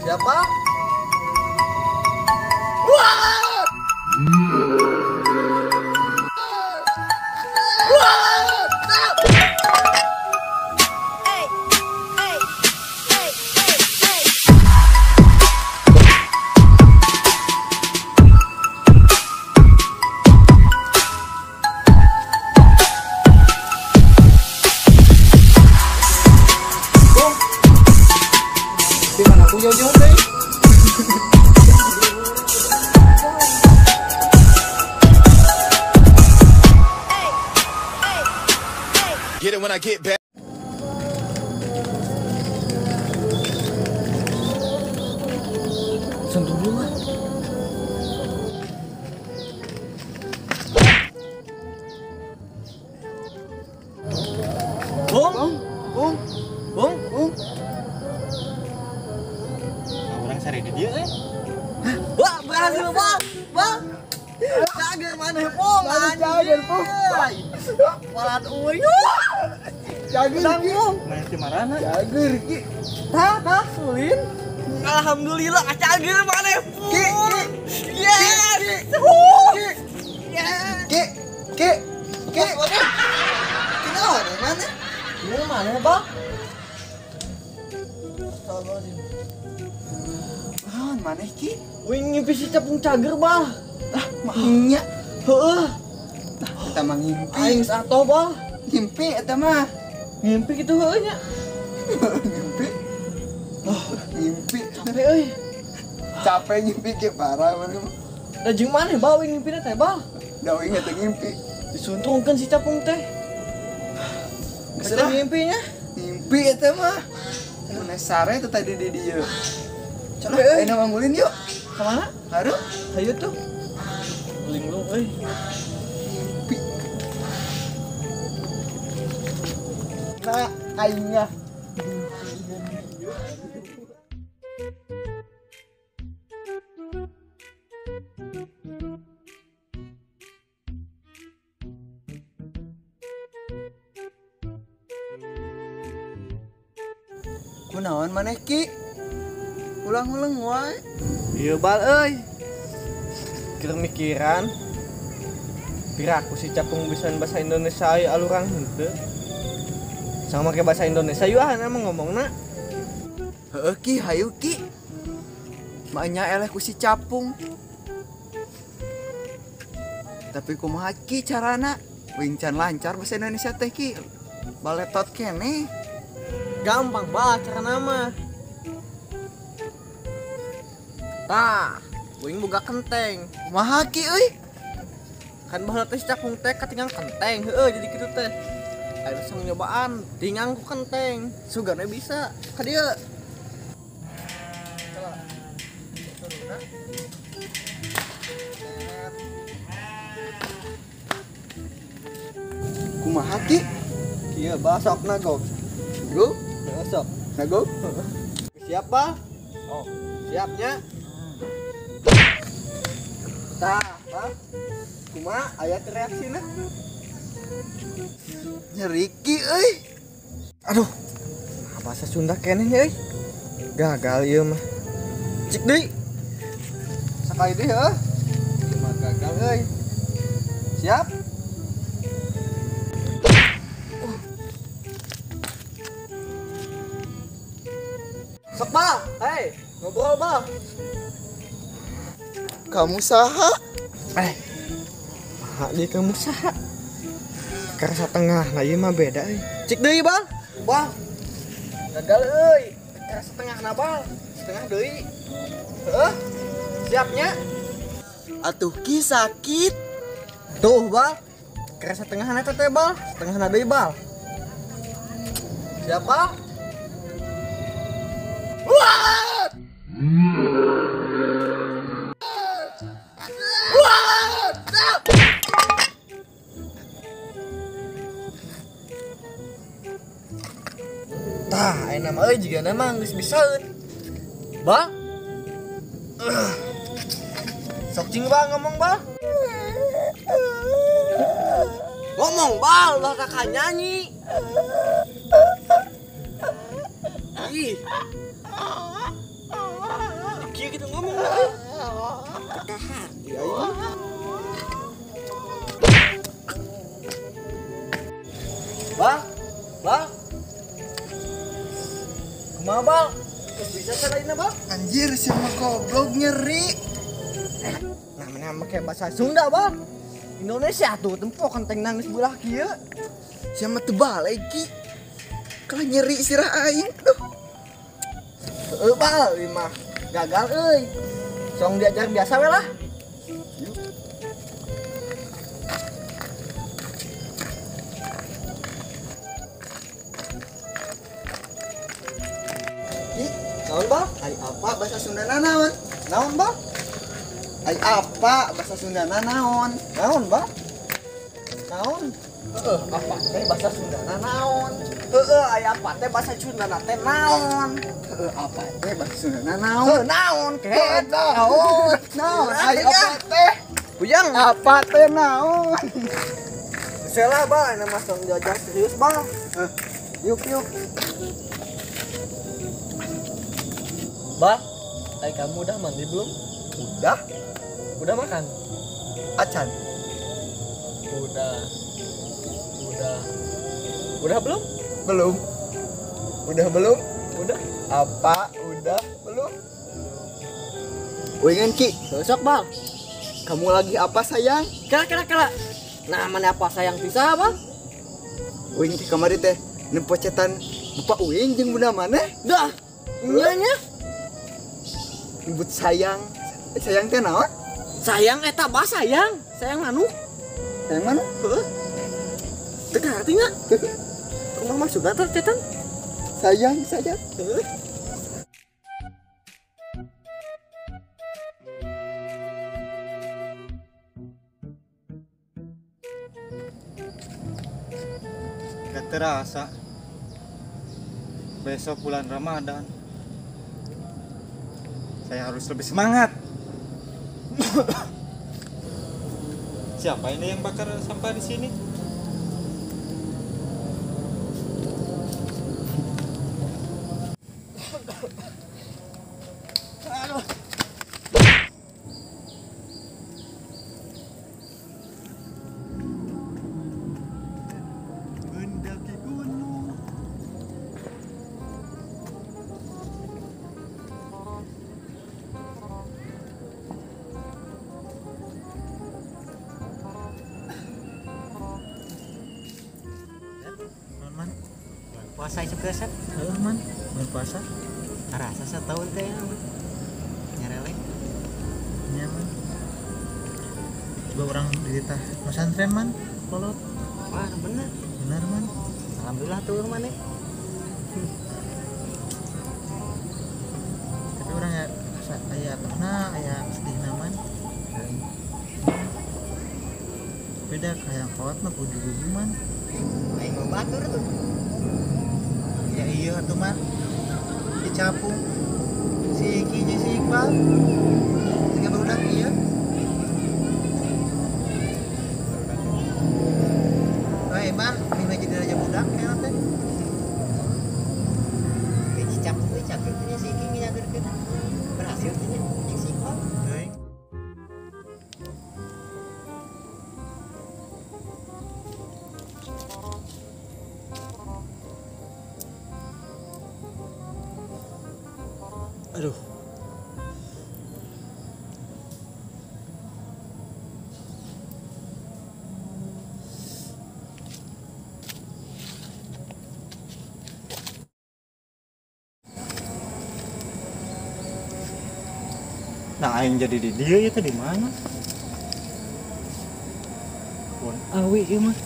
Siapa? Wah! Jauh-jauh deh. Get it when I get back. Sentuh dulu lah. Bung, bung, bung, bung. Sare di dia eh. Wah, berhasil, Bang. Bang. Cager mana, Pung? Cager, Pung. Walat euy. Cager, Pung. Mana si marana? Cager, Ki. Tah, tah, sulin. Alhamdulillah, cager mana, Pung. Ki, Yes. Ki. Ki, Ki. Ki. Kenapa mana? Lu mana, Bang? Astagfirullahaladzim. Maneh Ki? Wing ngimpi si Capung cager bah. Ah, nya. Heeh. Eta mah ngimpi. Aing atoh bah. Ngimpi eta mah. Ngimpi kitu heueuh nya. Ngimpi. Oh, ngimpi. Capek euy. Capek ngimpi ke parah maneh mah. Da jeung maneh bah wing ngimpina teh bah. Da wing eta ngimpi. Disuntungkeun si Capung teh. Geus lah ngimpinya. Ngimpi eta mah. Mun sare teh tadi di dieu. Capek euy. Ayeuna mah ngulin yuk. Kemana? Haru. Hayu tuh. Linglung euy. Ngimpi. Nah, aingnya. Kunaon maneh Ki? Ulang-ulang wae. Iya bal euy. Keur mikiran. Piraku si Capung bisa bahasa Indonesia euy alurang henteu. Sama make bahasa Indonesia yeuh ah emang ngomongna. Heueuh Ki, hayu Ki. Maenya eleh ku si Capung. Tapi kumaha Ki carana? Wing can lancar bahasa Indonesia teh Ki. Baletot keneh. Gampang banget carana mah. Tah, wing boga kenteng. Kumaha Ki euy? Kan baheula teh si Capung teh katingang kenteng, heueuh jadi kitu teh. Ayo bisa nyobaan, tingang ku kenteng. Sugana bisa ka dieu. Kumaha Ki? Kieu bah sok nagog. Go? Sok. Nagog? Siap bah? Oh, siapnya. Tah, bah. Kumaha aya reaksina? Nyeri Ki euy. Aduh. Bahasa Sunda keneh nya euy. Gagal ieu mah. Cik deui. Sakali deui heuh. Ieu mah gagal euy. Siap? Sok bah, hei, ngobrol bah. Kamu saha? Maha di kamu saha? Kerasa tengah, nah ieu mah beda euy. Cik deui bal. Bal. Gagal euy. Kerasa tengah na bal. Setengah deui. Heuh. Siapnya? Atuh Ki sakit. Tuh bal. Kerasa tengah na teh bal. Setengah na deui bal. Siap bal? Wah! Wah! Tah, ayeuna mah euy jigana mah geus bisaeun. Bal. Sok cing bal ngomong bal. Ngomong bal, ulah kakak nyanyi. Ih. Bisa caraina, Bang? Anjir, siapa goblok nyeri. Nah, mana make bahasa Sunda, Bang? Indonesia tuh tempo kenteng nangis bulah kieu. Siapa teu balik Ki? Kalah nyeri sirah aing duh. Heueuh, Bal, ieu mah gagal euy. Song diajar biasa we lah. Ki, Naon, Bal? ai apa bahasa Sundana naon? Naon, Bal? Ai apa bahasa Sundana naon? Naon, Bal? Naon? Heeh, apa teh bahasa Sundana naon? Heeh, aya apa teh bahasa Sundana teh naon? Heeh, apa teh bahasa Sundana naon? Heuh, naon ke? Naon? Naon? Ai apa teh? Puyang. Apa teh naon? Salah, Bal, ini mah song diajar serius, Bal. Yuk, yuk. Bal, ai kamu udah mandi belum? Udah, Udah makan? acan. Udah. Udah. Udah belum? Belum. Udah belum? Udah. Apa udah belum? Uingan Ki, Besok, Bal. kamu lagi apa sayang? Kala kala kala. Nah, mana apa sayang bisa, Bal? Uing teh kamari teh nempo cetan bapak uing jeung bunda maneh. Dah. Nya. Nyebut sayang. Sayang teh naon? Sayang eta bah sayang. Sayang manuk. Sayang mana? Heeh. Teu artinya. Kumaha maksudna teh cetan? Sayang, sayang. Heeh. Gak terasa. Besok bulan Ramadan. Saya harus lebih semangat. Siapa ini yang bakar sampah di sini? Aduh. Mendaki gunung. Man, puasa isuk teh, Sep. Heuh, man, bulan puasa. Rasa setahun teh ya, man. Nyarelek. Nya, man. Coba orang dititah pesantren, man. Kolot. Wah, bener. Bener, man. Alhamdulillah tuh mana. Tapi orang ya aya atohna, aya sedihna, man. Beda kayak kolot mah kudu gugu, man. Aing mau batur tuh. Ya iya tuh, man. Dicapung si Iki jeung si Iqbal. Tiga barudak iya. Hei, man, mimpi jadi raja budak kayaknya teh. Eh, cicapung we cager teh nya si Iki nyagerkeun. Berhasil teh nya jeung si Iqbal. Teuing. Aduh. Nah, aing jadi di dia itu di mana? Kebon awi ieu mah.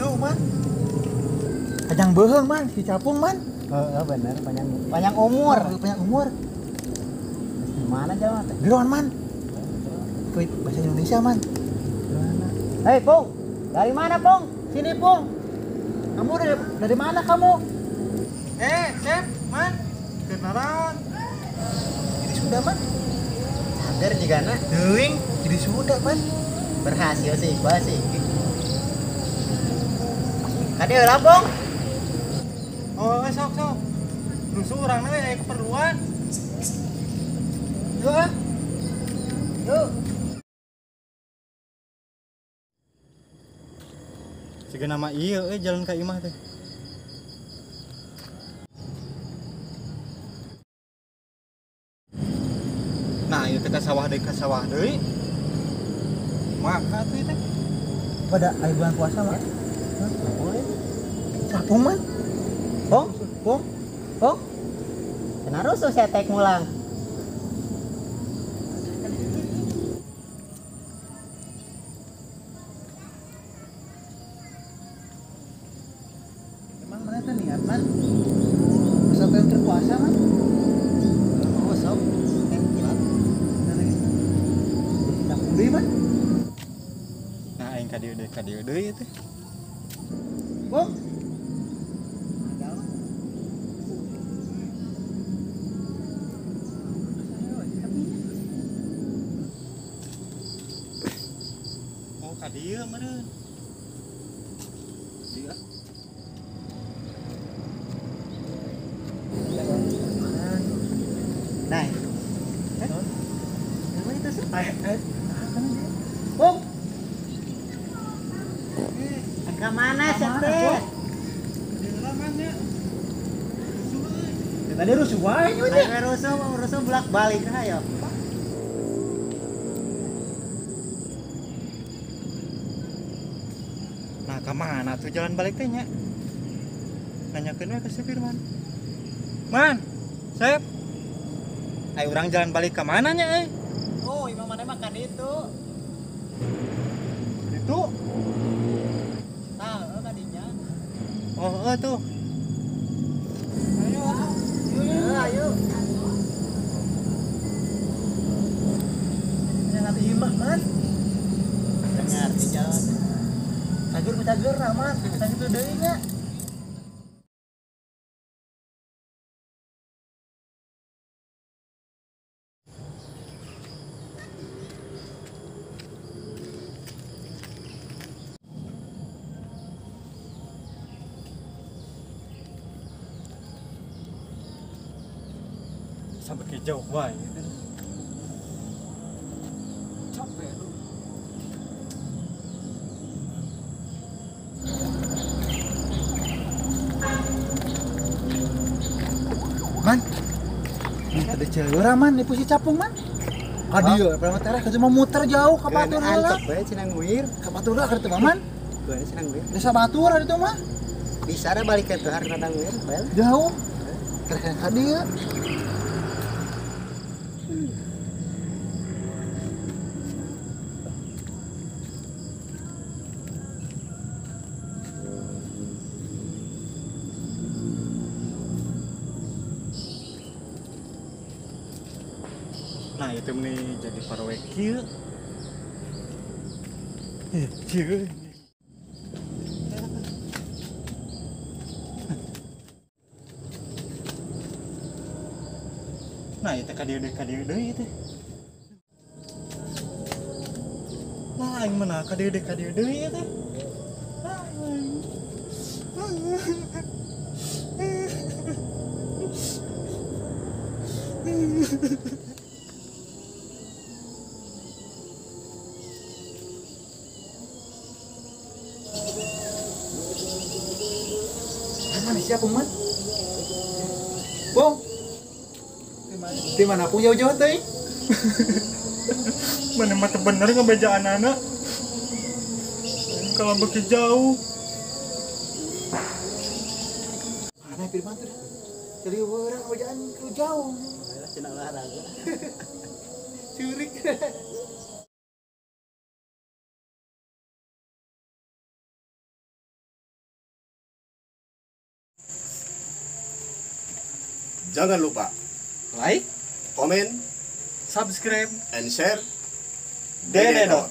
Tuh, man. Kajang beuheung, man, si Capung, man. Heeh, bener, panjang panjang umur. Panjang umur. Di mana jalan teh? Geroan, man. Bahasa Indonesia, man. Hei, Pung. Dari mana, Pung? Sini, Pung. Kamu dari mana kamu? Chef, man. Kenalan. Ini sudah, man. Hampir jigana. Teuing, Di Sunda man. Berhasil sih Iqbal sih. Kade heula, Bong. Oh, sok sok. Rusuh urangna we aya keperluan. Yuk ah. Yuk. Siga nama ieu euy jalan ka imah teh. Nah, ieu teh ka sawah deui. Maka tuh teh. Pada aya bulan puasa mah. Hah? Boleh. Capung man. Bong, Bong. Bong. Cenah rusuh saya tek mulang. Emang mana teh niat man? Pesantren terpuasa man? Oh, sok. Kan kilat. Capung deui man. Nah, aing ka dieu deui teh. Bong. Oh, ka dieu meureun. Dieu. Nah. Nama itu sih? Bong. Ke mana sih teh? Tadi rusuh wae nya. Ayo rusuh, rusuh bolak-balik ayo. Nah, ke mana tuh jalan balik teh nya? Nanyakeun we ka si Firman. Man, Sep. Ayo urang jalan balik ke mana nya euy? Oh, imam mana makan itu. Itu? Tah, kadinya. Oh, tuh. Ayo. Ayo. Jangan imah man. Dengar di jalan. Cagur cagur man. Sakitu deui nya. Sampai ke jauh wae. Capek lu. Man. Ini ada jalur man, di posisi capung man. Aduh, berapa terah cuma muter jauh ke Batur heula. Antep we cenah nguir. Ke Batur heula keur teu man. Gua cenah nguir. Desa Batur itu mah. Bisa ada balik ke Tuhar kana nguir, bae. Jauh. Keur ka dieu. Nah, itu nih jadi parwe kieu. Kieu. Nah, itu ka dieu deui teh. Lah, aing mana ka dieu deui teh. Mana siapa man? Bong. Di mana pun jauh-jauh teh? Mana mata bener ngebejaan anak. Kalau begitu jauh. Mana Firman tuh? Jadi orang ngebejaan ke jauh. Cenah olahraga. Curik. Jangan lupa like, komen, subscribe, and share. Dededot.